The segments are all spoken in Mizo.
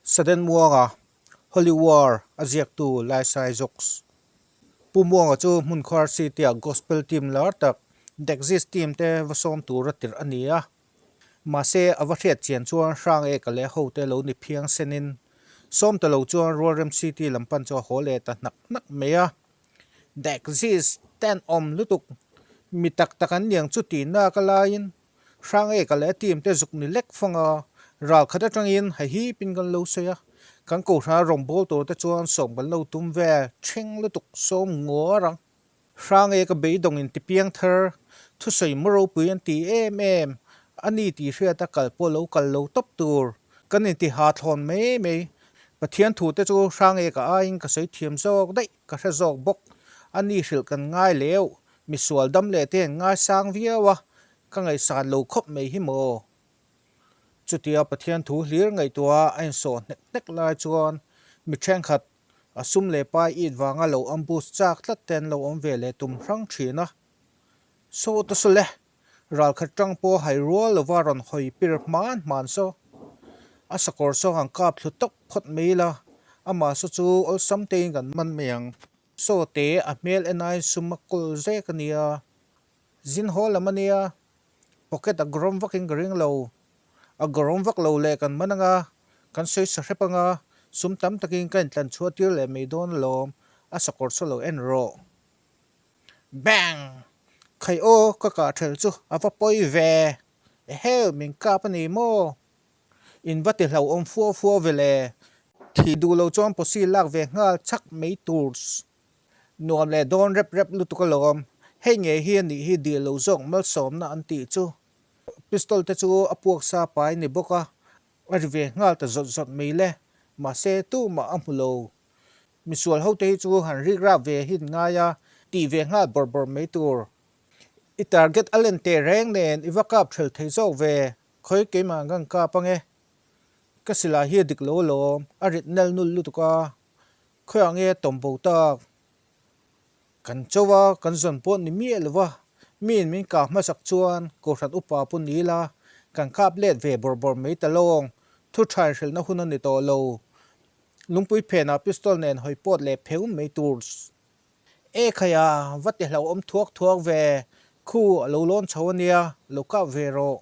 Sudden Muanga, Holy War a ziaktu Laisai Jocks. Pu Muanga chu Hmunkhar City-ah Gospel team lar tak Dexis team te va sawm tura tirh a ni a. Mahse, a va hriat chian chuan Hrang Eka leh hote lo ni phiang senin sawm ta lo chuan Rualrem City lam pan chu a haw leh ta hnak hnak mai a. Dexis tenawm lutuk, mi tak tak an niang chu tihna ka laiin Hrang Eka leh a team te zuk ni lek fang a, ral khat atangin hahipin kan lo sawi a, kan kohhran rawngbâwl tur te chuan sawm kan lo tum vel ṭhing lutuk sawm nguar ang. Hrang Eka beidawngin ti piang thar, thusawi maw ropui an ti em em, a ni tih hriat a kal pawh lo kal lo tawp tur, kan inti ha thlawn mai mai. Pathian thu te chu Hrang Eka aiin ka sawi thiam zawk daih, ka hre zawk bawk, a ni hrilh kan ngai leuh, Misual dam leh te an ngaisang viau a, ka ngaihsan lo khawp mai hi maw? Chutia Pathian thu hlir ngaihtuah a insawh hnek hnek lai chuan mi thenkhat a sum leh pai it vanga lo ambush chak tlat te an lo awm ve leh tum hrang thin a. Saw ta saw le, ralkhat tang pawh hai rual lova rawn hawi pir hman hman saw. A sakawr saw han kap thlu tawp phawt mai ila, amah saw chu awlsam tein kan man mai ang. Saw te a hmel en aiin sum a kawl zek a nia, zin haw lam a nia, pocket a gawrawm vakin ka ring lo, a gawrawm vak lo leh kan man anga, kan sawi sa hrep anga, sum tam takin ka intlan chhuah tir leh mai dawn alawm, a sakawr saw lo en rawh. Bang! Khai aw ka kah ṭhel chu a va pawi ve, eheu min kap a ni maw? In va ti hlauhawm fua fua ve le. Thih duh lo chuan posi lak ve nghal chak mai turs. Nuam leh dawn rep rep lutuk alawm. Hei ngei hi a nih hi dil lo zawk malsawmna an tih chu. Pistol te chu a puak sa pai ni bawk a, a ri ve nghal ta zawt zawt mai le. Mahse tumah a hmu lo. Misual ho te hi chu han rik rap ve hin ngai a, tih ve nghal bawrh bawrh mai tur. I target a len teh reng nen i va kap hrel thei zawk ve. Khawi keimah kan kap ange, ka silai hi a dik lo alawm, a rit nel nul lutuk a, khawiah nge tawm bo tak? Kan cho a, kan zawn pawh ni miah lo va, miin min kah hmasak chuan Kohhran upa pawh ni ila, kan kap let ve bawrh bawrh mai ta lawng, thu tha inhrilhna hun a ni tawh lo. Lungpui phenah pistol nen hawi pawt leh pheu mai tur. E khaia, va ti hlauhawm thuak thuak ve, khu a lo lawn chho a nia, lo kap ve rawh.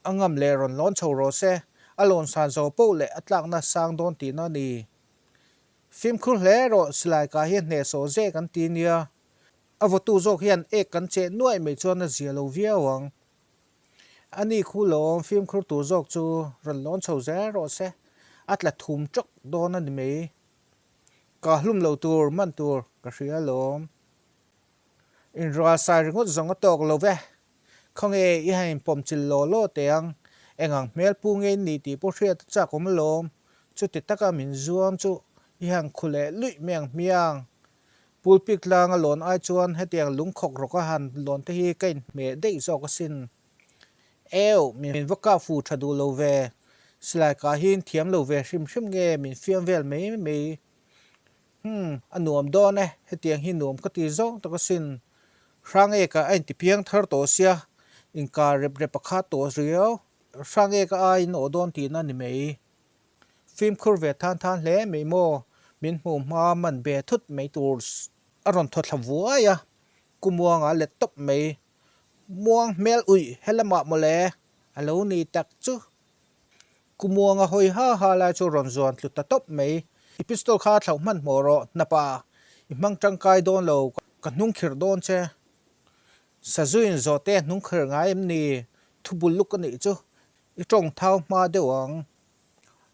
A ngam leh rawn lawn chho rawh se, a lawn san zo poh leh a tlakna sang dawn tihna a ni. Fimkhur hle rawh, silai kah hi a hnehsawh zek an ti nia. A vawtu zawk hian ek kan cheh nuaih mai chuan a zia lo viau ang. A ni khu lawm, fimkhur tur zawk chu rawn lawn chho zel rawh se, a tla thum tawk dawn a ni mai. Ka hlum lo tur, man tur ka hria alawm. Inrual sai ringawt zawng a tawk lo ve. Khawnge i han inpawm chil law law teh ang. Eng ang hmel pu nge in nih tih pawh hriat a chak awm alawm. Chuti taka min zuam chu i han khu leh luih mai ang hmiang. Pulpit tlanga lawn ai chuan hetiang lungkhawk rawk a han lawn te hi ka inhmeh daih zawk asin. Eu, min va kah fu tha duh lo ve. Silai kah hi in thiam lo ve hrim hrim nge min fiam vel mai mai. Umm, a nuam dawn e, hetiang hi nuam ka ti zawng tak asin. Hrang eka a inti piang thar tawh sia, inkar rep rep a khat tawh riau. Hrang eka aiin awh dawn tihna a ni mai. Fimkhur ve than than hle mai maw, min hmuh hma man be thut mai tur a rawn thaw thla vuai a, Kumuanga let tawp mai. Muang hmel uih helamah mawle a lo ni tak chu. Kumuanga hawi ha ha lai chu rawn zuan tlu ta tawp mai. I pistol kha thlauh hmanhmawh rawh hnapa, i hmang tangkai dawn lo, ka hnung khirh dawn che. Sazuin zawhte a hnung khirh ngai em ni? Thu bul luk a nih chu. I tawng thau hma deuh ang.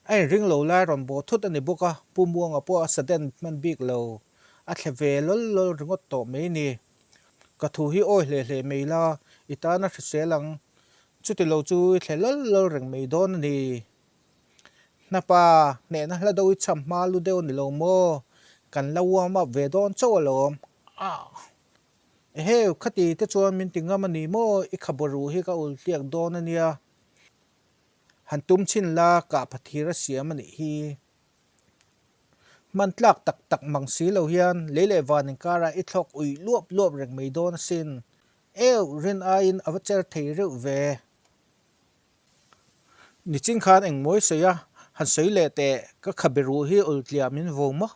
A inring lo lai rawn bawh thut a ni bawk a, Pu Muanga pawh a sudden hman bik lo. A thle ve lawl lawl ringawt tawh mai ni. Ka thu hi awi hle hle mai la, i tan a hrisel ang. Chuti lo chu i thle lawl lawl reng mai dawn a ni. Hnapa, hnehna hla do i cham hma lu deuh a ni lo maw? Kan la warm up ve dawn chauh alawm. Ah! Eheu, khati te chuan min ti ngam a ni maw? I khabaru hi ka ul tliak dawn a nia. Han tum chhin la kah phathir a siam a nih hi. Hman tlak tak tak mang si lo hian lei leh van inkarah i thlawk uih luap luap reng mai dawn asin. Eu, rin aiin a va cher thei reuh ve. Nichin khan engmawi sawi a, Han sawi leh teh, ka khabe ruh hi ultliah min vo maw?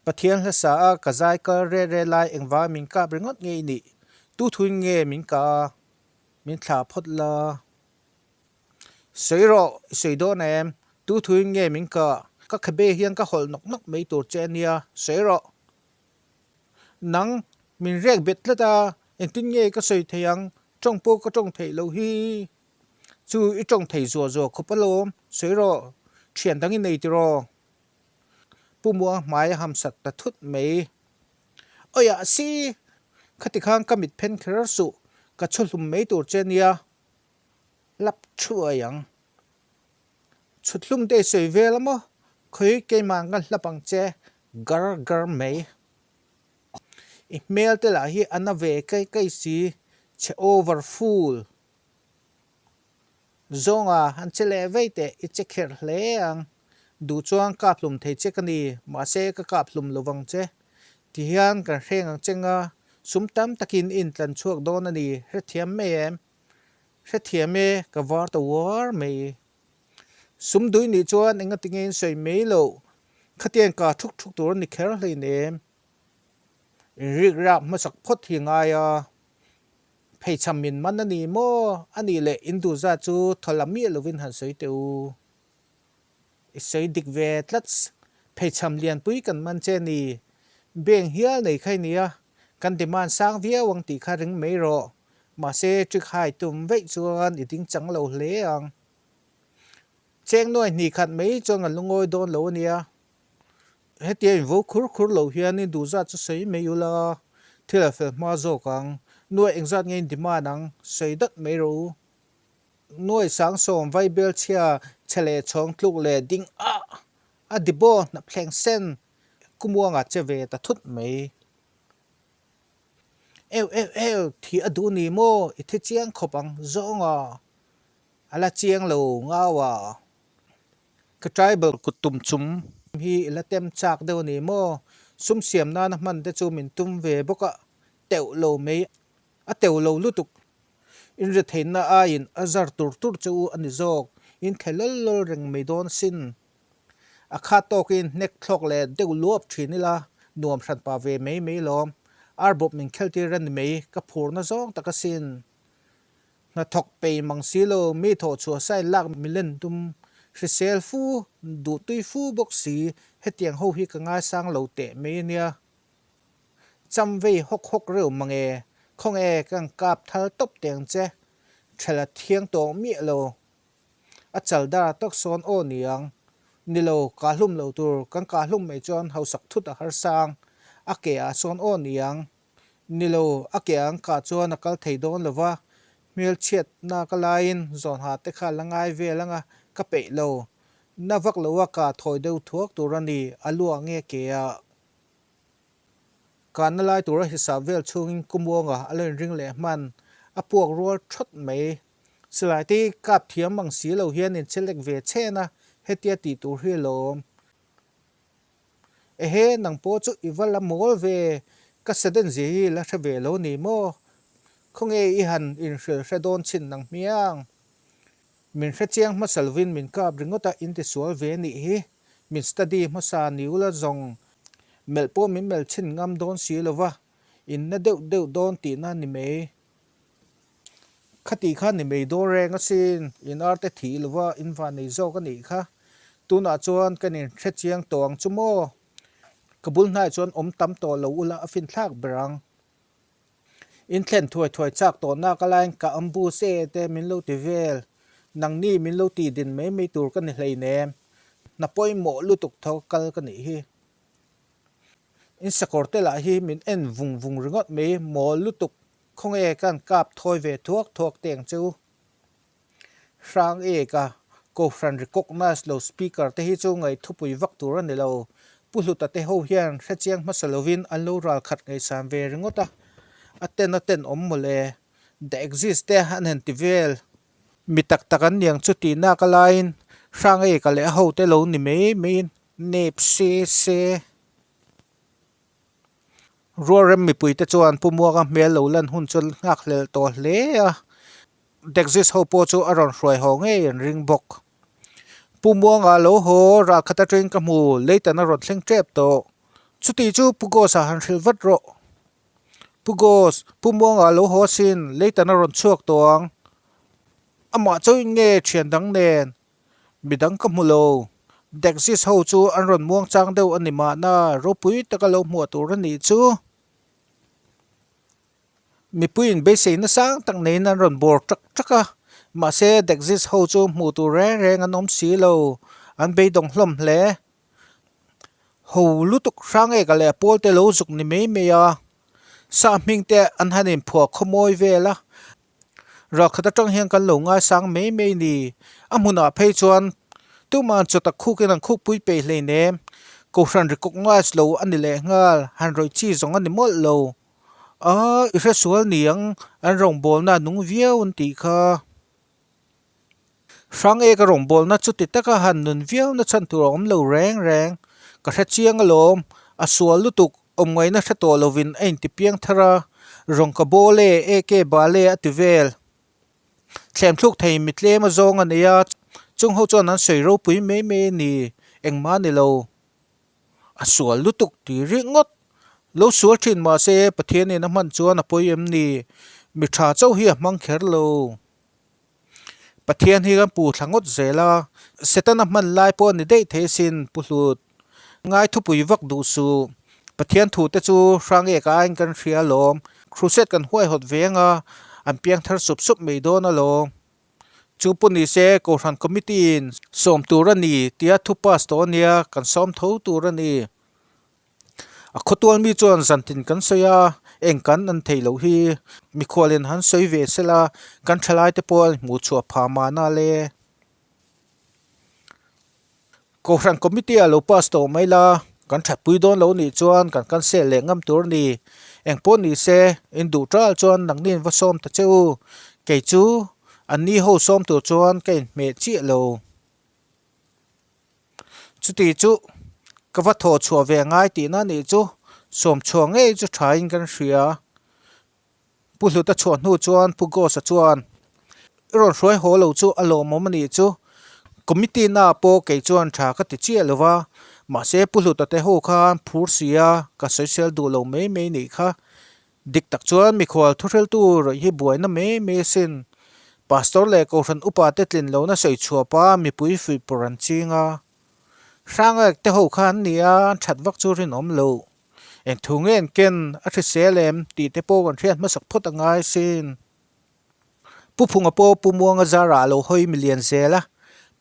Pathian hlasa a ka zai kal re re lai engvang min kap ringawt nge i nih? Tu thuin nge min kah a? Min thlah phawt la. Sawi rawh, i sawi dawn em? Tu thuin nge min kah? Ka khabe hian ka hawlh nawk nawk mai tur che a nia, sawi rawh. Nang, min rek bet tlat a, engtin nge ka sawi thei ang? Tawng pawh ka tawng theih loh hi. Chu i tawng thei zuah zuah khawp alawm, sawi rawh, thian dang i nei tiraw? Pu Muang hmai a hamsat ta thut mai. Awiah si! Khati khan ka mit phen kher suh, ka chhu hlum mai tur che nia. Lap thuai ang. Chhut hlum te i sawi vel a maw? Khawi keimah ka hlap ang che, gar gar mai. I hmel te lah hi a na ve kai kai si, chhe over full. Zawnga an che leh vei teh i che kherh hle ang. Duh chuan kap hlum thei che ka ni, mahse ka kap hlum lo vang che. Tihian kan hreng ang che nga, sum tam takin i intlan chhuak dawn a ni, hrethiam mai em? Hrethiam e, ka var ta uar mai. Sum dui nih chuan engati nge in sawi mai loh, khatiang ka thuk thuk tur a ni kher hleinem. Inrik rap hmasak phawt hi ngai a. Pheichham min man a ni maw? A nih leh in duh zat chu thaw la miah lovin han sawi teh u. I sawi dik ve tlats. Pheichham lianpui kan man che ni. Bank hial nei kha i nia. Kan demand sang viau ang tih kha ring mai rawh. Mahse trick hai tum veih chuan i ding chang lo hle ang. Cheng nuai hnih khat mai chuan kan lungawi dawn lo a nia. Hetia invo khur khur lo hian in duh zat chu sawi mai ula, thil a fel hma zawk ang. Nuai engzat nge in demand ang, sawi dat mai rawh u. Nuai sangsawm vaibel chhia chhe leh chhawng tluk leh ding a a dibaw hnap thleng sen kumuanga che ve ta thut mai. Eu eu eu, thih a duh ni maw, i thi chiang khawp ang zawnga a la chiang lo ngau a. Ka tribal kut tum chum hi i la tem chak deuh a ni maw? Sum siam nana hman te chu min tum ve bawk a, teuh lo mai a teuh lo lutuk. In retheihna aiin a zar tur tur che u a ni zawk, in thle lawl lawl reng mai dawn sin. A kha tawkin hnek thlawk leh deuh luap thin ila, nuam hran pa ve mai mai lawm. Arbawp min kheltir a ni mai, ka phurna zawng tak asin. Hnathawk pei mang si lo, mi thawh chhuah sai lak milen tum, hrisel fu, duhtui fu bawk si, hetiang ho hi ka ngaisang lo teh mai a nia. Cham vei hawk hawk reuh mang e, khawnge ka kap thal tawp teng che, ṭhela thiang tawh miah lo. A chal dar tawk sawn aw niang, ni lo, kah hlum lo tur, kan kah hlum mai chuan hausak thut a harsang, a ke ah sawn aw niang, Ni lo, a ke ang kah chuan a kal thei dawn lo va, hmelchhiatna ka laiin zawnha te kha la ngai vel anga ka peih lo. Na vak lo a kah thawi deuh thuak tur a ni, a luah nge ke ah. Kahna lai tura hisap vel chhungin Kumuanga a lo inring leh hman, a puak rual thawt mai. Silai te kap thiam ang si lo hian inchelek ve chhen a, hetia tih tur hi a lo awm. Ehe, nang pawh chu i va la mawl ve, ka sudden zia hi la hre ve lo ni maw? Khawnge i han inhrilh hre dawn chhin nang hmiang? Min hre chiang hmasa lovin min kap ringawt a in tisual ve nih hi, min study hmasa ni ula zawng melh pawh min melh chhin ngam dawn si lova, in na deuh deuh dawn tihna ni mai. Khati kha ni mai dawn reng asin, in arte thih lova in van nei zawk a nih kha. Tunah chuan kan inhre chiang tawh ang chu maw? Ka bul hnaiah chuan awm tam tawh lo ula a finthlak ber ang. In thlen thuai thuai chak tawh nak alaiin ka ambush e te min lo ti vel. Nangni min lo tih din mai mai tur ka ni hleinem. Hna pawimawh lutuk tho kal ka nih hi. In sakawr te lah hi min en vung vung ringawt mai mawl lutuk. Khawnge kan kap thawi ve thuak thuak teh ang che u. Hrang ek a, Kohhran recognize lo speaker te hi chu ngaihthupui vak tur a ni lo. Pu Hluta te ho hian hrechiang hmasa lovin an lo ral khat ngaihsan ve ringawt a, a ten a ten awm mawle. The exist te an han ti vel. Mi tak tak an niang chu tih nak a laiin Hrang eka leh a ho te lo ni mai maiin nep se se. Rualrem mipuite chuan Pu Muanga hmel lo lan hun chu nghak hlelh tawh hle a, Dexis ho pawh chu a rawn hruai haw ngei an ring bawk. Pu Muanga lo haw ralkhat atangin ka hmu, Leitan a rawn thleng tep tawh. Chuti chu Pu Gos-a han hrilh vat rawh. Pu Gos, Pu Muanga lo haw asin, Leitan a rawn chhuak tawh ang. Amah chauhin nge thian dang nen? Midang ka hmu lo. Dexis ho chu an rawn muang chang deuh a ni mahna, ropui taka lo hmuah tur a nih chu. Mipuiin beiseina sang tak neiin an rawn bawr ṭak ṭak a, mahse Dexis ho chu hmuh tur reng reng an awm si lo, an beidawng hlawm hle. Ho lutuk hrang eka leh a pawl te lo zuk ni mai mai a, sa hming te an han inphuah khawmawi vel a, Ralkhat atang hian kan lo ngaisang mai mai ni. A hmunah phei chuan tuma'n chawtak khukin an khukpui peih hleinem. Kohhran recognize lo a ni lehnghal, han rawih chi zawng a ni mawlh lo. A, i hresual niang, an rawngbawlna a nung viau an tih kha. Hrang e ka rawngbawlna chuti taka han nun viau na chhan tur a awm lo reng reng. Ka hre chiang alawm, a sual lutuk, awmngaihna hre tawh lovin a inti piang thar a, rawng ka bawl e, ek e, bal e a ti vel. Thlem thluk thei mi tlem a zawng a nei a, chung ho chuan an sawi ropui mai mai a ni, engmah a ni lo. A sual lutuk ti rih ngawt. Lo sual thin mahse Pathianin a hman chuan a pawi em ni? Mi tha chauh hi a hmang kher lo. Pathian hi kan pu thla ngawt zel a, Setana hman lai pawh a ni daih thei asin Pu Hlut. Ngai thupui vak duh suh. Pathian thu te chu hrang ek aiin kan hria alawm. Crusade kan huaihawt ve anga an piang thar sup sup mai dawn alawm. Chu pawh ni se Kohhran Committee in sawm tur a ni tia thu pass tawh ania kan sawm tho tur a ni. A khawtual mi chuan zantin kan sawi a, eng kan an theih loh hi mikhualin han sawi ve sela kan thalai te pawh an hmuh chhuah phah mahna le. Kohhran committee ah lo pass tawh mai la, kan thatpui dawn lo nih chuan kan cancel leh ngam tur a ni. Eng pawh ni se, in duh tal chuan nangni in va sawm ta che u. Kei chu an ni ho sawm tur chuan ka inhmeh chiah lo. Chuti chu ka va thawh chhuah ve ngai tihna a nih chu sawm chhuah ngei chu thain kan hria. Pu Hluta chhuah hnu chuan Pu Ghost-a chuan i rawn hruai haw lo chu a lawmawm a nih chu. Committee na pawh kei chuan tha ka ti chiah lo va, mahse Pu Hluta te ho khan phur si a, ka sawisel duh lo mai mai nih kha. Dik tak chuan mikhual thuhriltu rawih hi buaina mai mai asin. Pastor leh Kohhran upa te tlin lohna sawi chhuapa mipui fuihpawrh an ching a. Hrangek te ho kha an ni a, an that vak chu rinawm loh. Eng thu nge an ken, a hrisel em tih te pawh kan hriat hmasak phawt a ngai asin. Pu Phunga pawh Pu Muanga zarah a lo hawi milian zel a,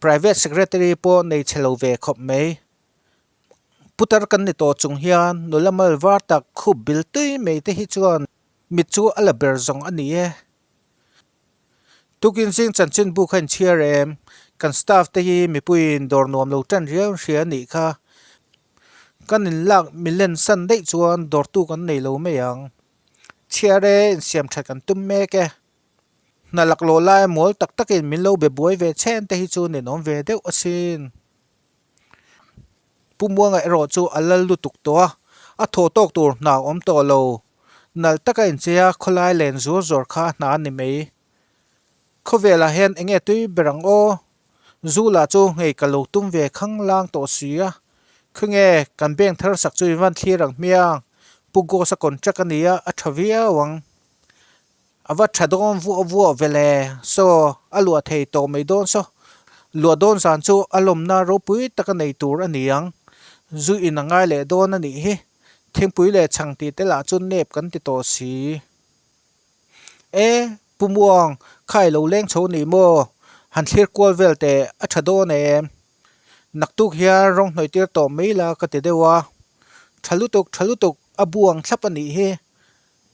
Private Secretary pawh nei chhe lo ve khawp mai. Putar kan ni tawh chung hian nula mal var tak khup bil tui mai te hi chuan mit chu a la ber zawng a ni e. Tukin zing chanchin bu kha inchhiar em? Kan staff te hi mipuiin dawr nuam lo tan riau in hria a nih kha. Kan inlak milen san daih chuan dawrtu kan nei lo mai ang. Chhiar e, insiam that kan tum mek e. Hna laklawh laia mual tak takin min lo be buai ve chhen te hi chu ninawm ve deuh asin. Pu Muanga erawh chu a lal lutuk tawh a, a thaw tawk tur hna a awm tawh lo. Nalh taka inchei a khawlai len zuar zuar kha a hna a ni mai. Khawvelah hian eng nge tui ber ang aw? Zu lah chu nghei ka lo tum ve khang lang tawh si a. Khawnge kan bank thar sak chu in van thlir ang hmiang? Pu Ghost-a contract a ni a, a tha viau ang. A va tha dawn vuah vuah ve le, saw a luah thei tawh mai dawn saw. Luah dawn zan chu a lawmna ropui taka nei tur a ni ang. Zu in a ngai leh dawn a nih hi. Thingpui leh chhang tih te lah chu nep kan ti tawh si. E, Pu Muang, kha i lo leng chho ni maw? Han thlir kual vel teh, a tha dawn em? Naktuk hian rawng hnawih tir tawh mai la ka ti deuh a. Tha lutuk, tha lutuk, a buang thlap a nih hi.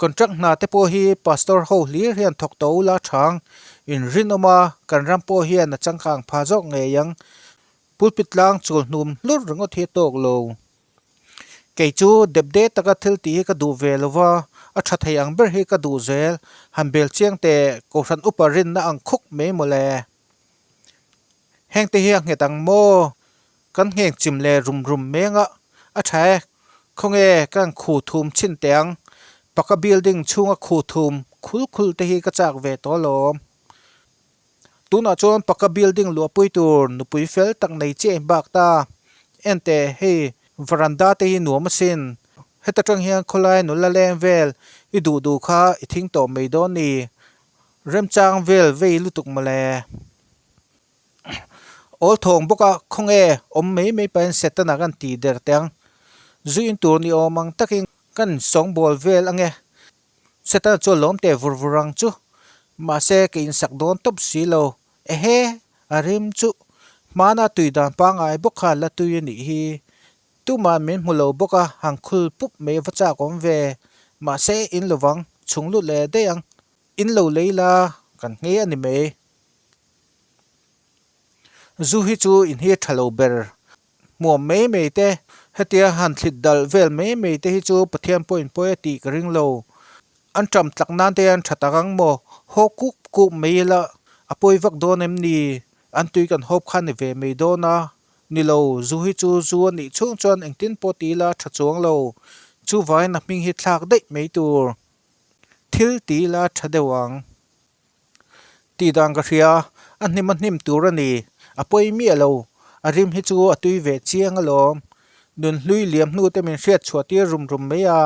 Contract hna te pawh hi Pastor ho hlir hian thawk tawh ula chhang in rinawm a, kan ram pawh hian a changkang pha zawk ngei ang. Pulpit tlang chul hnum hlur ringawt hi a tawk lo. Kei chu depde taka thil tih hi ka duh ve lo va, a tha thei ang ber hi ka duh zel. Han bel chiang teh, Kohhran upa rinna ang khuk mai mawle. Heng te hi a nghet ang maw? Kan ngheng chim leh rum rum meng a, a tha e. Khawnge kan khu thum chhin teh ang. Paka building chhunga khu thum khul khul te hi ka chak ve tawh alawm. Tunah chuan paka building luahpui tur nupui fel tak nei chiah in bak ta. Enteh hei varanda te hi nuam asin. Heta tang hian khawlai nula leng vel i duh duh kha i thing tawh mai dawn ni. Remchang vel vei lutuk mawle. Awl thawng bawk a, khawnge awm mai mai pahin Setana kan ti der teh ang. Zu in tur ni awm ang takin kan sawngbawl vel ange. Setana chuan lawm teh vur vur ang chu. Mahse ka insak dawn tawp si lo. Ehe, a rim chu. Hmana tui dan pangngai bawk kha la tui a nih hi. Tumah min hmu lo bawk a, han khul pup mai va chak awm ve. Mahse in lovang, chhung lut leh daih ang. In lo lei la, kan nghei a ni mai. Zu hi chu in hi tha lo ber. Hmuam mai mai te, hetia han thlit dalh vel mai mai te hi chu Pathian pawhin pawi a tih ka ring lo. An ṭam tlak nan te hian ṭha tak ang maw? Haw kup kup mai ila a pawi vak dawn em ni? An tui kan hawp kha ni ve mai dawn a. Ni lo, zu hi chu zu a nih chhung chuan engtin pawh ti ila ṭha chuang lo. Chuvangin a hming hi thlak daih mai tur. Thil ti ila ṭha deuh ang. Tih dan ka hria, a hnim a hnim tur a ni. A pawi miah lo, a rim hi chu a tui ve chiang alawm. Nunhlui liam hnu te min hriat chhuah tir rum rum mai a,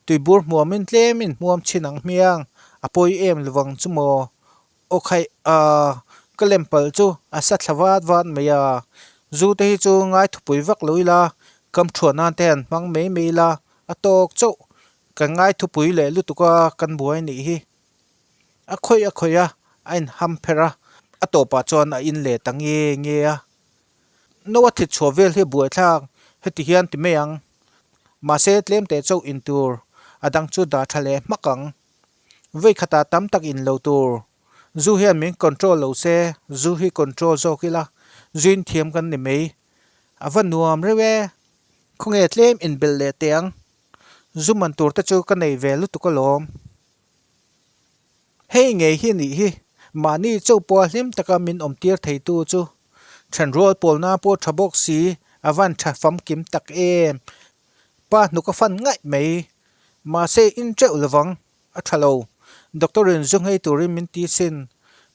tuibur hmuamin tlem in hmuam chhin ang hmiang, a pawi em lovang chu maw? Aw khaih a, ka lem palh chu a sa thla vat vat mai a. Zu te hi chu ngai thupui vak lo ila, kam thuah nan te han hmang mai mai ila, a tawk chauh. Kan ngai thupui leh lutuk a kan buai nih hi. A khawih a khawih a, a inham pherh a, a tawpah chuan a in leh ta nge nge a. No a thit chhuah vel hi buaithlak heti hian ti mai ang. Mahse tlem teh chauh in tur, a dang chu dah tha leh hmak ang. Vei khatah tam tak in lo tur. Zu hian min control lo se, zu hi control zawk ila, zuin thiam kan ni mai. A va nuam reuh e. Khawnge tlem inbelh leh teh ang. Zu man tur te chu ka nei ve lutuk alawm. Hei ngei hi nih hi, mahni chauh pawha hlim taka min awmtir theitu chu Thenrual pawlna pawh tha bawk si, a van tha famkim tak em. Pa hnuk a fan ngaih mai. Mahse in teuh lovang, a tha lo. Doctor in zu nghei turin min ti sin.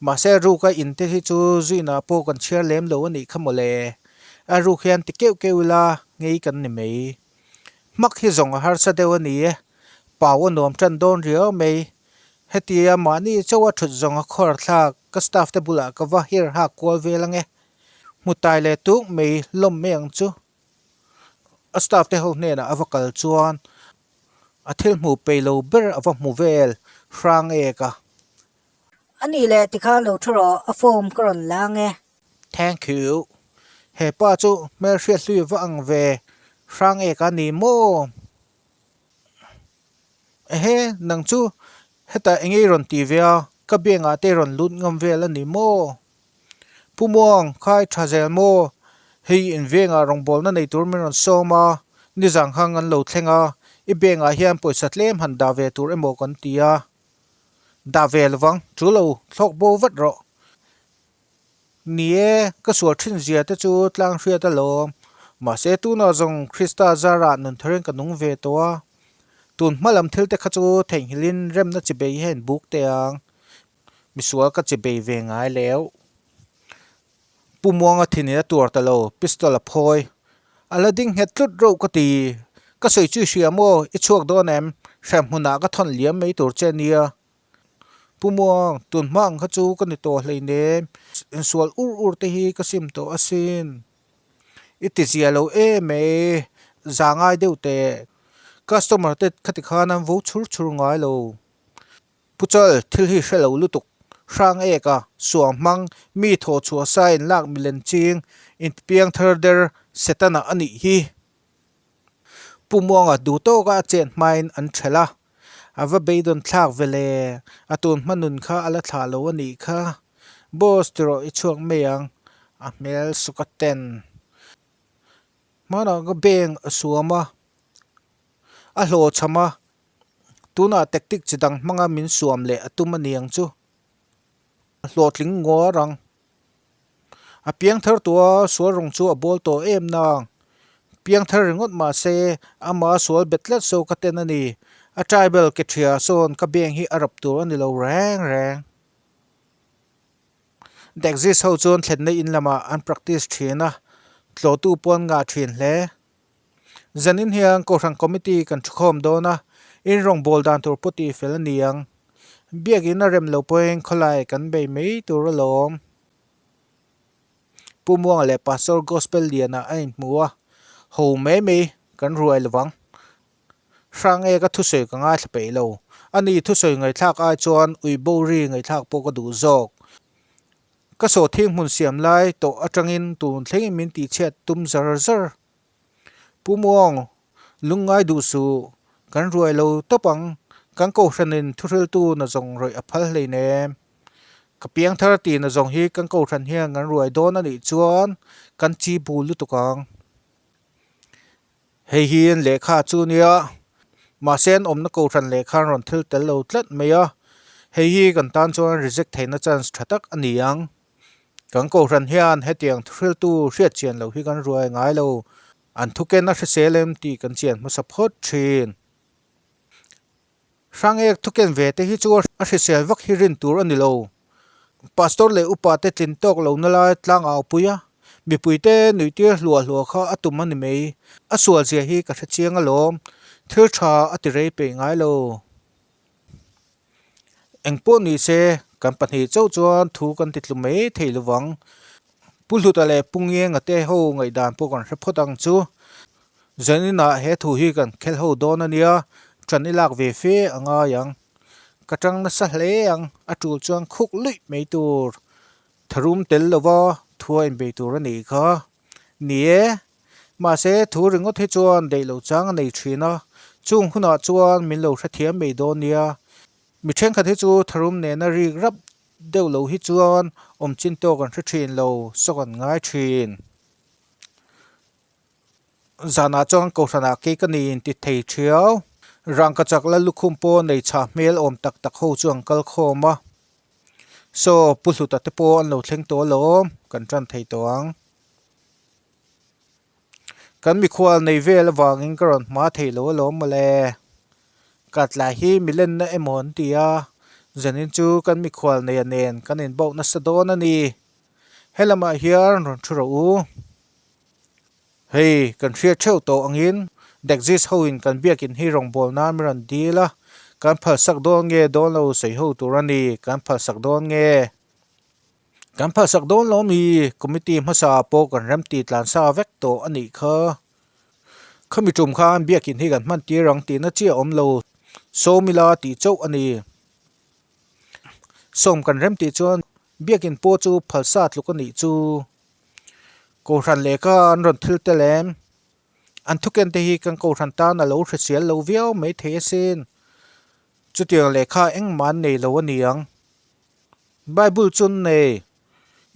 Mahse ruka in te hi chu zuinah pawh kan chhiar lem lo a nih kha mawle. A ruk hian ti keuh keuh ila nghei kan ni mai. Hmak hi zawng a harsa deuh a ni e. Pau a nuam tan dawn riau mai. Hetia mahni chauha thut zawng a khawr thlak ka staff te bulah ka va hir hak kual vel ange. Hmu tai leh tuk mai lawm mai ang chu. A staff te ho hnenah a va kal chuan a thil hmuh peih lo ber a va hmu vel hrang ek a. A nih leh tikhan lo thu rawh, a form ka rawn la ange. Thank you. He pa chu hmelhriat hlui va ang ve hrang ek a ni maw? Ehe, nang chu hetah eng nge i rawn ti ve a, ka bengah te i rawn lut ngam vel a ni maw? Pu Muang, khai tha zel maw? Hei in vengah rawngbawlna nei tur min rawn sawm a, nizang hang an lo thleng a, i bengah hian pawisa tlem han dah ve tur emaw kan ti a. Dah ve lovang, chu lo thlawk bo vat rawh. Ni e, ka sual thin zia te chu tlang hriat alawm. Mahse tunah zawng Krista zarah nun tharin ka nung ve tawh a. Tun hma lam thil te kha chu theihnghilhin remna chi bei hian buk teh ang. Misual ka chi bei ve ngai leu. Pu Muanga thinin a tuar ta lo, pistol a phawi. A la ding nghet tlut reuh ka ti. Ka sawi chu i hria maw? I chhuak dawn em? Hremhmunah ka thawn liam mai tur che nia. Pu Muang, tun hma ang kha chu ka ni tawh hleinem, insual ur ur te hi ka sim tawh asin. I ti zia lo em mai, za ngai deuh teh. Customer te khati khan an vo chhur chhur ngai lo. Pu Chal, thil hi hre lo lutuk. Hrang ek a, suang hmang, mi thawh chhuah sa in lak milen ching, intipiang thar der Setana a nih hi. Pu Muanga duh tawka a chet hmain an ṭhelh a, a va beidawn thlak ve le, a tun hma nun kha a la thlah lo a nih kha. Boss ti rawh i chhuak mai ang, a hmel suk a ten. Hmanah ka bank a suam a, a hlawhchham a, tunah tactic chi dang hmanga min suam leh a tum a ni ang chu. A hlawhtling nguar ang. A piangthar tua sual rawng chu a bawl tawh em nang. Piangthar ringawt mah se, ama sual bet tlat so ka ten a ni. A tribal ke ṭhia sawn ka beng hi a rap tur a ni lo reng reng. Dexis ho chuan thlenna in lamah an practice thin a, tlawhtu pawh an ngah thin hle. Zanin hian Kohhran Committee kan thukhawm dawn a, in rawngbâwl dan tur pawh tih fel a ni ang. Biakin a rem lo pawhin khawlai kan bei mai tur alawm. Pu Muanga leh Pastor Gospel Liana a inhmu a, ho mai mai kan ruai lovang. Hrang e ka thusawi ka ngaithla peih lo. Ani thusawi ngaihthlak ai chuan ui bo ri ngaihthlak pawh ka duh zawk. Ka sawhthing hmun siam lai tawh atangin tun thlengin min tihchhiat tum zar zar. Pu Muang, lungngai duh suh, kan ruai lo tawp ang, kan kohhranin thuhriltu na zawng rawih a phal hleinem. Ka piangthar tih na zawng hi kan kohhran hian kan ruai dawn a nih chuan kan chi bul lutuk ang. Hei hi an lehkha chu nia, mahse an awmna kohhran lehkha an rawn thil tel lo tlat mai a, hei hi kan tan chuan reject theihna chance tha tak a ni ang. Kan kohhran hian hetiang thuhriltu hriat chian loh hi kan ruai ngai lo, an thuken a hrisel em tih kan chian hmasa phawt thin. Hrangek thuken ve te hi chu a hrisel vak hi rin tur a ni lo. Pastor leh upa te tlin tawk lo na lai tlang au pui a, mipui te nuih tir hluah hluah kha a tum a ni mai. A sual zia hi ka hre chiang alawm, thil tha a ti rei peih ngai lo. Engpawh ni se, kan pahnih chauh chuan thu kan ti tlu mai thei lovang. Pu Hluta leh Pu Ngienga te ho ngaihdan pawh kan hre phawt ang chu. Zaninah he thu hi kan khel ho dawn a nia, ṭan i lak ve fe a ngai ang. Ka ṭang nasa hle ang, a ṭul chuan khuk luih mai tur. Tharum tel lova thu a inbei tur a nih kha. Ni e, mahse thu ringawt hi chuan daih loh chang a nei ṭhin a, chung hunah chuan min lo hrethiam mai dawn nia. Mi ṭhenkhat hi chu tharum nena rik rap deuh lo hi chuan awm chin tawk an hre ṭhin lo, sawk an ngai ṭhin. Zanah chuan kohhranah kei ka ni inti thei thiau. Rangkachak la lukhum pawh nei chhah hmel awm tak tak ho chu an kal khawm a. Saw Pu Hluta te pawh an lo thleng tawh alawm, kan tan thei tawh ang. Kan mikhual nei vel avangin ka rawn hma thei lo alawm mawle. Katlai hi milenna emaw an ti a, zanin chu kan mikhual neia nen kan inbauh nasa dawn a ni. Helamah hian rawn thu rawh u. Hei, kan hriat theuh tawh angin Dexis hoin kan biakin hi rawngbâwl nan min rawn dil a, kan phalsak dawn nge dawn lo sawi ho tur a ni, kan phalsak dawn nge? Kan phalsak dawn lo mi? Committee hmasa pawh kan remti tlan sa vek tawh a nih kha. Khami tum khan biakin hi kan hman tir ang tihna chiah awm lo, sawm ila tih chauh a ni. Sawm kan remtih chuan biakin pawh chu phalsa tluk a nih chu. Kohhran lehkha an rawn thil tel em? An thuken te hi kan kohhran tan a lo hre sial lo viau mai thei asin. Chutiang lehkha engmah an nei lo a ni ang. Bible chu an nei.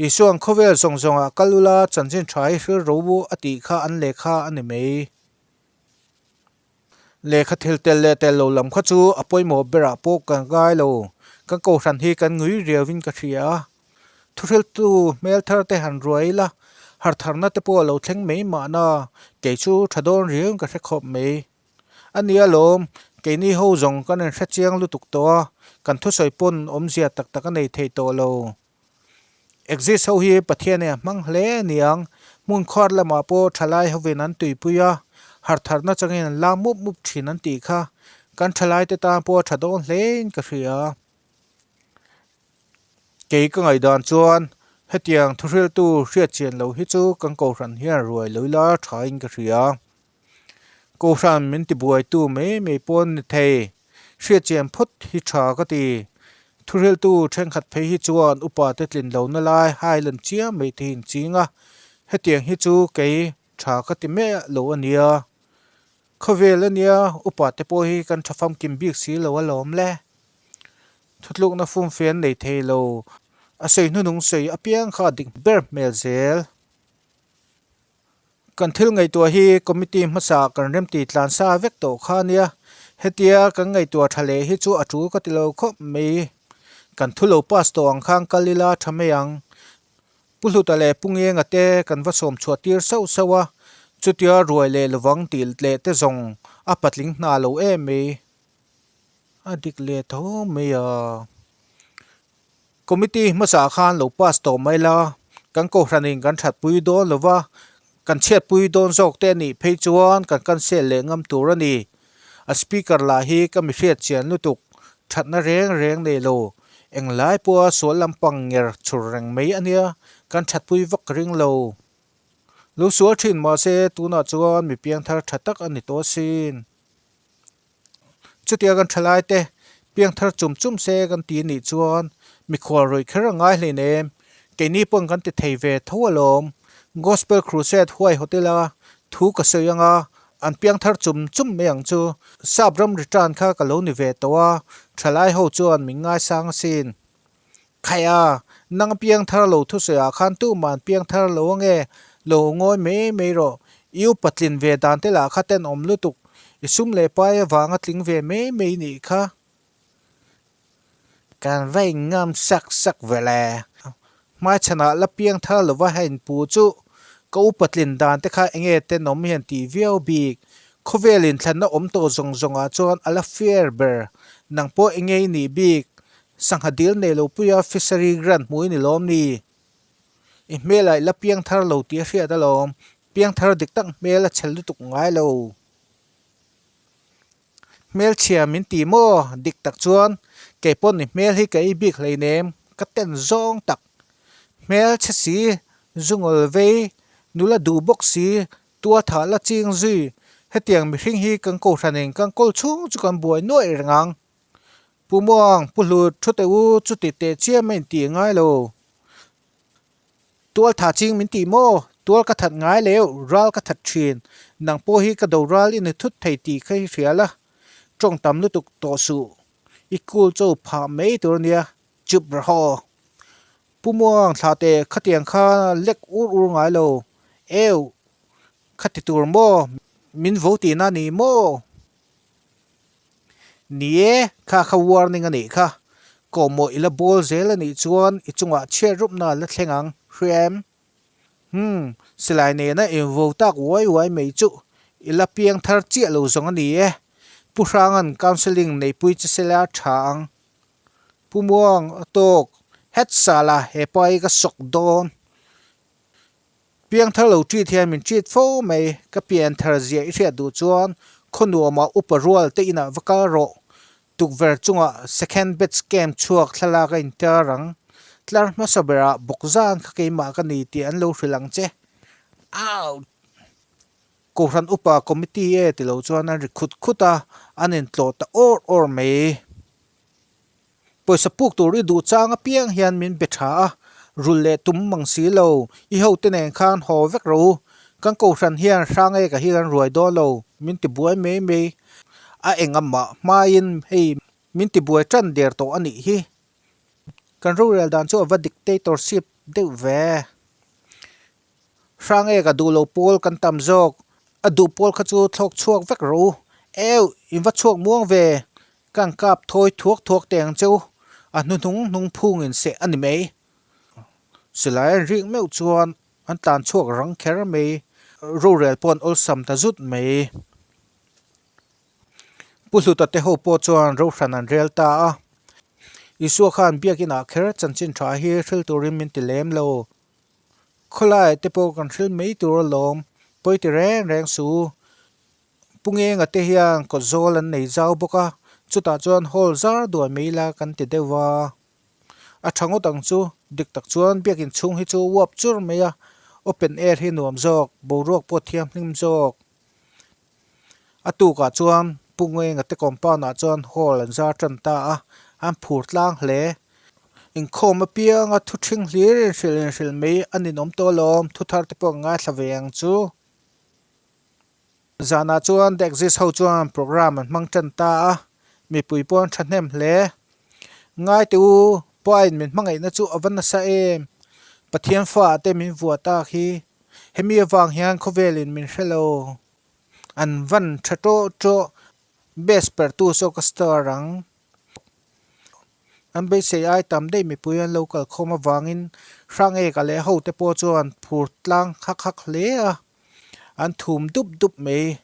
Isua'n khawvel zawng zawngah kal ula chanchin tha hi hril ro u a tih kha an lehkha a ni mai. Lehkha thil tel leh tel lo lam kha chu a pawimawh berah pawh kan ngai lo. Kan kohhran hi kan ngui riauin ka hria a. Thuhriltu hmel thar te han ruai ila, hartharna te pawh a lo thleng mai mahna, kei chu tha dawn riauin ka hre khawp mai. A nia lawm, keini ho zawng kan inhre chiang lutuk tawh a, kan thusawi pawn awmzia tak tak a nei thei tawh lo. Exist ho hi Pathian in a hmang hle a niang, hmun khuar lamah pawh thalai hovin an tuipui a, hartharna changin an la mup mup thin an tih kha, kan thalai te tan pawh a tha dawn hlein ka hria. Kei ka ngaihdan chuan hetiang thuhriltu hriatchian lo hi chu kan kohhran hian ruai lo ila thain ka hria. Kohhran min tibuaitu mai mai pawh an ni thei. Hriatchian phawt hi tha ka ti. Thuhriltu thenkhat phei hi chuan upa te tlin lohna lai hai lan chiam mai te hi an ching a, hetiang hi chu kei tha ka ti miah lo a nia. Khawvel a nia, upa te pawh hi kan tha famkim bik si lo alawm le. Thutlukna fumfe an nei thei lo. A sawi hnunung sawi apiang kha a dik ber hmel zel. Kan thil ngaihtuah hi committee hmasa kan remti tlan sa vek tawh kha ania. Hetia kan ngaihtuah tha leh hi chu a tul ka ti lo khawp mai. Kan thu lo pass tawh ang khan kal ila tha mai ang. Pu Hluta leh Pu Ngenga te kan va sawm chhuah tir sauh sauh a, chutia ruai leh lovang tih leh te zawng a patling hna lo em mai. A dik leh tho mai a. Committee hmasa khan lo pass tawh mai la, kan kohhranin kan thatpui dawn lo va, kan chhiatpui dawn zawk te a nih phei chuan kan cancel leh ngam tur a ni. A speaker lah hi ka mi hriat chian lutuk, thatna reng reng nei lo, englai pawha sual lampang nger chhur reng mai a nia, kan thatpui vak ka ring lo. Lo sual thin mahse tunah chuan mi piangthar tha tak a ni tawh asin. Chutia kan thalai te piangthar chum chum se kan ti anih chuan mikhual rawih kher a ngai hleinem, keini pawn kan ti thei ve tho alawm. Gospel Crusade huai hotel a thu ka sawi anga an piangthar chum chum mai ang chu. Sap ram return kha ka lo ni ve tawh a, thalai ho chuan min ngaisang asin. Khaih a, nang piangthar lo thusawi ah khan tuman piangthar lo ange, lo ngawi mai mai rawh. I upa tlin ve dan te lah kha tenawm lutuk, i sum leh pai avanga tling ve mai mai nih kha. Kan va inngam sak sak ve le. Hmaichhanah la piangthar lova hein pu chu ka upa tlin dan te kha enge tenawm hian tih viau bik. Khawvel inthlanna awm tawh zawng zawngah chuan a la fair ber. Nang pawh enge i nih bik? Sangha dil nei lo puia fishery grant hmu i ni lawm ni? I hmelah i la piangthar lo tih a hriat alawm. Piangthar dik tak hmel a chhel lutuk ngai lo. Hmelchhia min ti maw? Dik tak chuan kei pawn i hmel hi ka ei bik hleinem, ka ten zawng tak. Hmelchhe si, zungawl vei, nula duh bawk si, tualthah la ching zui. Hetiang mihring hi kan kohhranin kan kawl chhung chu kan buai nuaih reng ang. Pu Muang, Pu Hlut, thu teh u, chuti teh chiam a intih ngai lo. Tual tha ching min tih maw? Tual ka that ngai leu, ral ka that thin. Nang pawh hi ka do ral i ni thut thei tih kha hi hria la. Tawng tam lutuk tawh suh. I cool cho phah mai tur ania, chup rahaw. Pu Muang, thlah teh, khatiang kha lek ur ur ngai lo. Eu, khati tur maw? Min vo tihna a ni maw? Ni e, kha kha warning a nih kha. Kawhmawh i la bawl zel a nih chuan i chungah chhiat rupna la thleng ang, hria em? Umm, silai nena invo tak uai uai mai chu i la piang thar chiah lo zawng a ni e. Pu Hranga'n counselling neipui che sela tha ang. Pu Muang, a tawk, het sala he pa hi ka sawk dawn. Piangthar lo treat hian min treat fo mai, ka pianthar zia i hriat duh chuan khaw nuamah upa rual te inah va kal rawh, tukverh chungah second batch camp chhuak thlalak a intar ang, tlar hmasa berah bawk zan kha keimah ka ni tih an lo hrilh ang che. Ouch! Kohhran upa committee e ti lo chuan an ri khut khut a, an intlawh ta awr awr mai. Pawisa puk tur i duh chang apiang hian min be tha a, rul leh tum mang si lo, i hote nen khan haw vek rawh u. Kan kohhran hian hrang eka hi kan ruai dawn lo, min ti buai mai mai. A eng amah hmain hei min ti buai tan der tawh a nih hi. Kan rorel dan chu a va dictatorship deuh ve. Hrang eka duh lo pawl kan tam zawk, a duh pawl kha chu thlawk chhuak vek rawh u. Eu, in va chhuak muang ve, Kan kap thawi thuak thuak teh ang cheu, a hnuhnung hnung phungin seh a ni mai. Silai an rik meuh chuan an tlan chhuak rang kher mai, rorel pawh an awlsam ta zut mai. Pu Hluta te ho pawh chuan rohran an rel ta a, Isua khan biakinah kher chanchin tha hi hril turin min ti lem lo. Khawlaiah te pawh kan hril mai tur alawm, pawi ti reng reng suh u. Pu Ngenga te hian kawt zawl an nei zau bawk a, chutah chuan hall zar duai mai ila kan ti deuh va. A tha ngawt ang chu, dik tak chuan biakin chhung hi chu uap chur mai a, open air hi nuam zawk, boruak pawh thianghlim zawk. A tukah chuan Pu Ngenga te compound ah chuan hall an zar tan ta a, an phur tlang hle. Inkhawm apianga thu thing hlir inhrilh inhrilh mai a ninawm tawh alawm, thu thar te pawh an ngaithla ve ang chu. Zanah chuan The Exist ho chuan programme an hmang tan ta a, mipui pawh an thahnem hle. Ngai teh u, Pain min hmangaihna chu a va nasa em? Pathian fa te min vuah tak hi. Hemi avang hian khawvelin min hre lo. An van tha tawh tawh, best pertu saw ka star ang. An beisei ai tam daih mipui an lo kalkhawm avangin Hrangeka leh hote pawh chuan phur tlang hak hak hle a. An thum dup dup mai.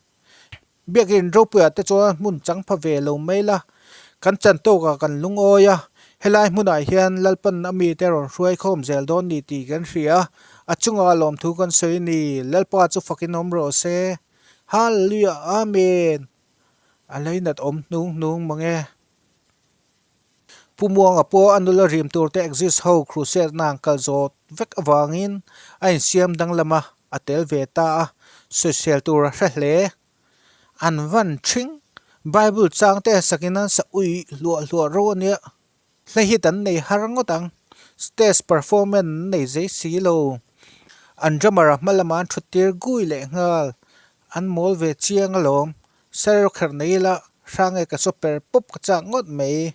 Biakin ropuiah te chuan hmun chang pha ve lo mai la. Kan chan tawkah kan lungawi a. Helai hmunah hian Lalpan a mite rawn hruai khawm zel dawn ni tih kan hria a, a chungah lawmthu kan sawi a ni. Lalpa chu fakin awm rawh se. Hallelujah Amen. A leinat awm hnung hnung mang e. Pu Muanga pawh a nula rim tur te exist ho crusade na an kal zawt vek avangin a insiam danglam a, a tel ve ta a, sawisel tur a hre hle. An van thing. Bible chang te sakin an sa ui hluah hluah ro ania. Hla hit an nei har ngawt ang. Stage performance an nei zei si lo. An drummer a hma lamah an thut tir gui leh nghal. An mawl ve chiang alawm. Sir kherh nei ila hrang e ka chaw per pawp ka chak ngawt mai.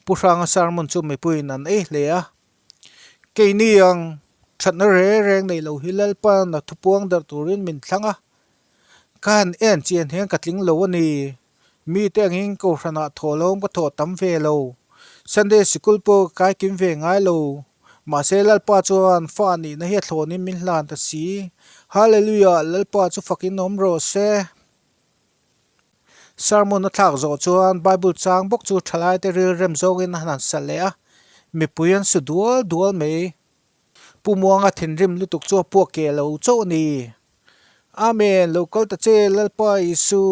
Pu Hranga sermon chu mipuiin an ei hle a. Keini ang thatna reng reng nei lo hi Lalpa'n a thupuang darh turin min thlang a. Ka han en chian hian ka tling lo a ni. Mite angin Kohhranah thawhlawm ka thawh tam ve lo. Sunday sikul pawh ka kai kim ve ngai lo. Mahse Lalpa chuan fa nihna hi a thlawnin min hlan ta si. Hallelujah! Lalpa chu fakin awm rawh se. Sermon a thlak zawh chuan Bible chang bawk chu thalaite rilrem zawngin a han sa leh a, mipui an su dual dual mai. Pu Muanga thinrim lutuk chu a puak keh lo chauh a ni. Amen, lo kal ta che Lalpa Isu.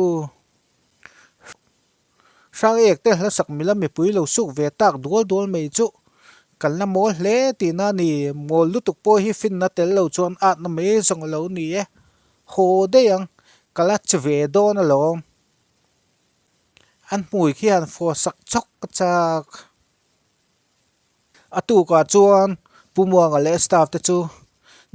Hrang ek te hlasak mila mipui lo suk ve tak dual dual mai chu kan la mawl hle tihna a ni. Mawl lutuk pawh hi finna tel lo chuan atna mai zawng a lo ni e. Haw daih ang, ka la che ve dawn alawm. An hmui khi han fawh sak chawk a chak. A tukah chuan Pu Muanga leh staff te chu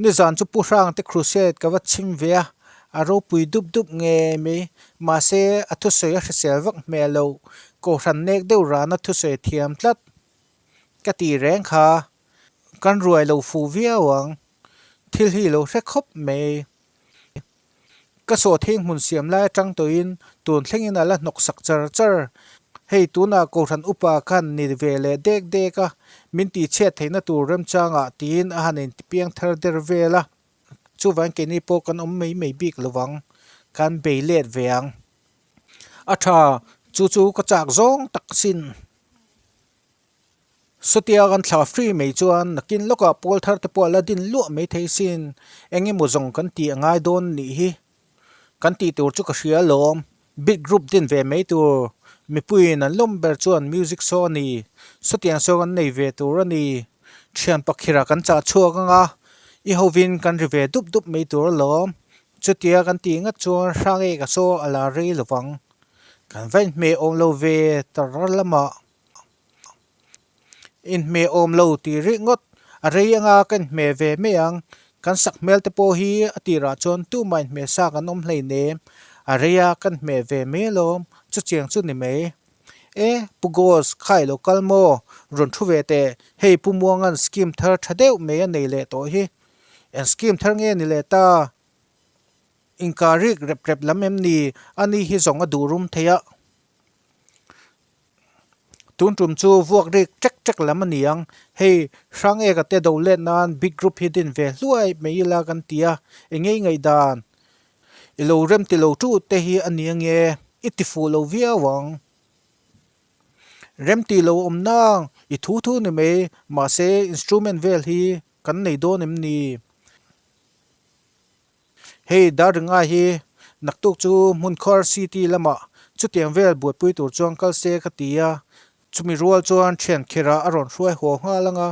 nizan chu Pu Hrang te crusade ka va chhim ve a, a ropui dup dup ngei mai. Mahse a thusawi a hrisel vak hmel lo, Kohhran nek deuh rana thusawi thiam tlat ka tih reng kha kan ruai lo fuh viau ang, thil hi lo hre khawp mai. Ka sawhthing hmun siam lai atang tawhin tun thlengin a la hnawk sak char char. Hei tunah Kohhran upa khan ni ve leh dek dek a, min tihchhiat theihna tur remchangah tiin a han intipiang thar der vel a. Chuvangin keini pawh kan awm mai mai bik lovang, kan bei let ve ang. A tha, chu chu ka chak zawng tak sin. Sawtia kan thla free mai chuan nakin lawkah pawl thar te pawh a la din luah mai thei sin, eng emaw zawng kan tih a ngai dawn nih hi. Kan tih tur chu ka hria alawm, big group din ve mai tur, mipuiin an lawm ber chuan music show a ni, sawtiang saw kan nei ve tur a ni, thian pakhirah kan chah chhuak ang a, i hovin kan ri ve dup dup mai tur alawm, chutia kan tih ngat chuan hrang eka saw a la rei lovang, kan va inhmeh awm lo ve tar lamah. Inhmeh awm lo tih rih ngawt a rei anga ka inhmeh ve mai ang. Kan sak hmel te pawh hi a tirah chuan tumah inhmeh sa kan awm hleinem. A rei a ka inhmeh ve mai alawm, chutiang chu ni mai. E, Pu Gos, kha i lo kal maw? Rawn thu ve teh, hei Pu Muanga'n scheme thar tha deuh mai a nei leh tawh hi. Eng scheme thar nge ni leh ta? Inkar rik rep rep lam em ni? Ani hi zawng a duh rum thei a. Tun tum chu vuak rik ṭek ṭek lam a ni ang. Hei hrang eka te do let nan big group hi din ve hluai mai ila kan ti a, eng ngei ngaihdan i lo rem ti lo tu te hi a ni ange, i ti fuh lo viau ang. Rem ti lo awm nang i thu thu ni mai, mahse instrument vel hi kan nei dawn em ni? Hei Darringa hi naktuk chu hmunkhawr city lamah chutiang vel buaipui tur chuan kal se ka ti a, chumi rual chuan thian khirah a rawn hruai haw nghal ang a,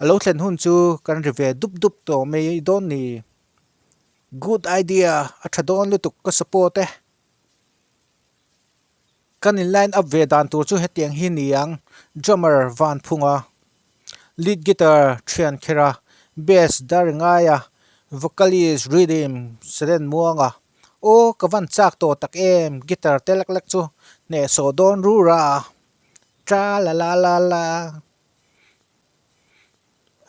a lo thlen hun chu kan ri ve dup dup tawh mai dawn ni. Good idea, a tha dawn lutuk ka support e. Kan in line up ve dan tur chu hetiang hi ni ang, drummer Van Phunga, lead guitar Thian Khera, bass Daringaia, vocalist Rhythm Selen Muanga. Aw ka van chak tawh tak em, guitar te lek lek chu hnehsawh dawn rura a, tra la la la la.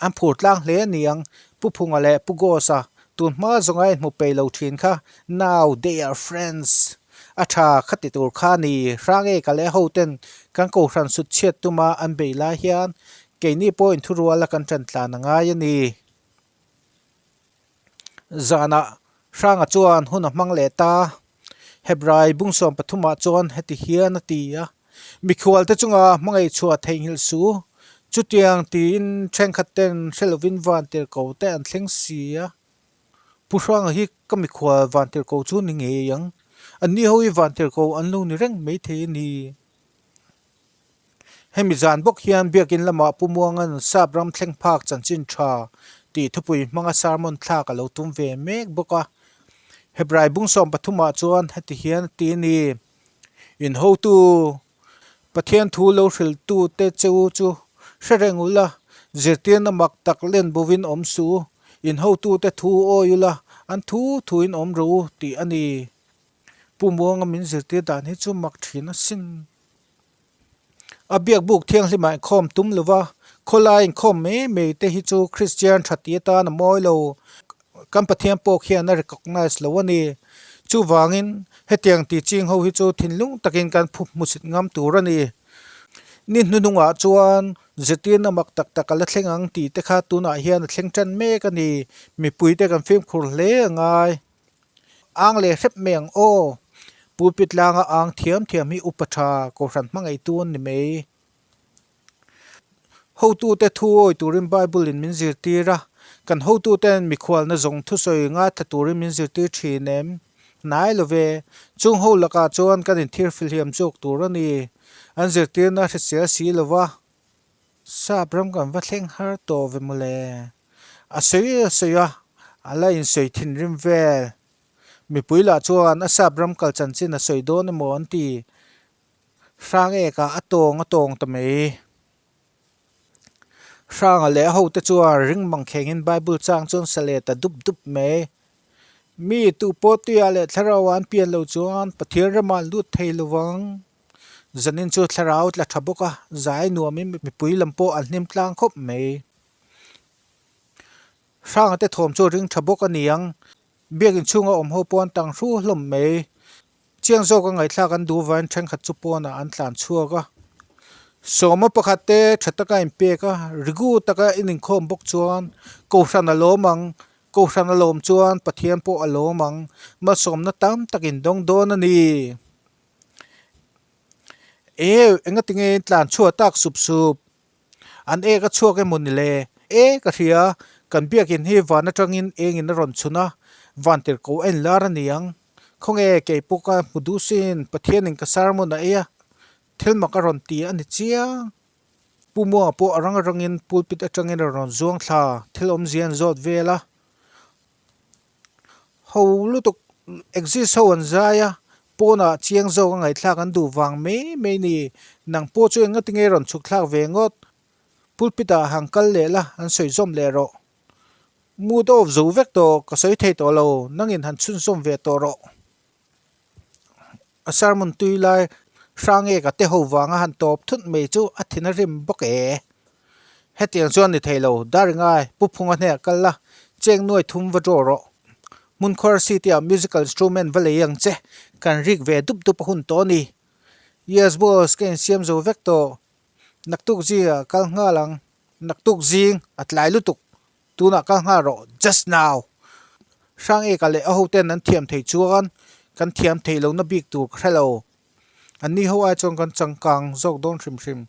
An phur tlang hle a ni ang, Pu Phunga leh Pu Gos-a tun hma zawnga inhmu peih lo thin kha, now they are friends. A tha kha ti tur kha a ni, Hrangeka leh ho ten kan kohhran sut chhiat tuma an bei lai hian keini pawh inthuruala kan ṭan tlan a ngai a ni. Zanah Hranga chuan hun a hmang leh ta. Hebrai bungsawm pathumah chuan heti hian a ti a. Mikhualte chunga hmangaih chhuah theihnghilh su. Chutiang tiin thenkhat ten hre lovin vantirhko te an thleng si a. Pu Hranga hi ka mikhual vantirhko chu ni ngei ang. Anni ho hi vantirhko an lo ni reng maithei a ni. Hemi zan bawk hian biakin lamah Pu Muanga'n Sap ram thleng phak chanchin tha tih thupui hmanga sermon thlak a lo tum ve mek bawk a. Hebrai bung 13 ah chuan heti hian a ti a ni, In hotu, Pathian thu lo hrilhtute che u chu hre reng ula, zirtirna mak tak len bovin awm suh u, in hotute thu awi ula, an thu thuin awm rawh u tih a ni. Pu Muanga min zirtir dan hi chu mak thin asin. A biakbuk thianghlimah inkhawm tum lova, khawlai inkhawm mai mai te hi chu Kristian tha ti atan a mawi lo. Kan Pathian pawh khian a recognise lo a ni. Chuvangin hetiang ti ching ho hi chu thinlung takin kan phu hmusit ngam tur a ni. Ni hnuhnungah chuan zirtirna mak tak tak a la thleng ang tih te kha tunah hian a thleng tan mek a ni. Mipuite kan fimkhur hle a ngai. Ang leh hrep mai ang aw. Pulpit langa ang thiam thiam hi upa tha kohhran hmangaihtu an ni mai. Hotute thu awi turin Bible in min zirtir a, kan hotuten mikhualna zawng thusawi ngaithla turin min zirtir thin em? Hnai lo ve. Chung ho lakah chuan kan inthirfilhiam zawk tur a ni. An zirtirna hrisel si lo va. Sap ram kan va thleng har tawh ve mawle. A sawi a sawi a, a la insawi thinrim vel. Mipui lah chuan a sap ram kal chanchin a sawi dawn emaw an ti. Hrang ekah a tawng a tawng ta mai. Hranga leh a hote chuan ring mang khengin Bible chang chuan sa leh ta dup dup mai. Mi tu pawh tuiah leh thlarau ah an pian lo chuan Pathian ramah an lut thei lovang. Zanin chu thlarau tla tha bawk a, zai nuamin mipui lam pawh an hlim tlang khawp mai. Hranga te thawm chu ring tha bawk a ni ang. Biakin chhunga awm ho pawh an tang hru hlawm mai. Chiang zawka ngaihthlak an duh vain thenkhat chu pawnah an tlan chhuak a. Sawma pakhat te tha taka inpek a, rigu taka in inkhawm bawk chuan Kohhran a lawm ang, Kohhran a lawm chuan Pathian pawh a lawm ang, malsawmna tam tak in dawng dawn a ni. Eww, engatinge in tlan chhuah tak sup sup? An ek a chhuak emaw ni le? E, ka hria, kan biakin hi van atangin engin a rawn chhun a, van tirhkoh a inlar a ni ang. Khawnge, kei pawh ka hmu duh sin, Pathianin ka sermon a ei a, thil mak a rawn ti a ni chiang. Pu Muanga pawh a rang rangin pulpit atangin a rawn zuang thla, thil awmzia an zawt vel a. Ho lutuk exist ho an zai a, pawnah chiang zawk a ngaihthlak an duh vang mai mai ni. Nang pawh chu engati nge rawn chhuk thlak ve ngawt? Pulpit ah han kal leh la, an sawi zawm leh rawh. Mood off zo vek tawh, ka sawi thei tawh lo, nangin han chhunzawm ve tawh rawh. A sermon tui lai Hrangeka te ho vanga han tawp thut mai chu a thin a rim bawk e. Hetiang chuan ni thei lo, Daringai, Pu Phunga hneh kal la, cheng nuai thum va draw rawh. Hmunkhawr city ah musical instrument va lei ang che, kan rik ve dup dup a hun tawh a ni. Yes boss, ka insiam zo vek tawh. Naktuk zingah kal nghal ang. Naktuk zing a tlai lutuk. Tunah kal nghal rawh, just now! Hrang eka leh a hoten an thiam thei chuan kan thiam theih lohna bik tur ka hre lo. Anni ho ai chuan kan changkang zawk dawn hrim hrim.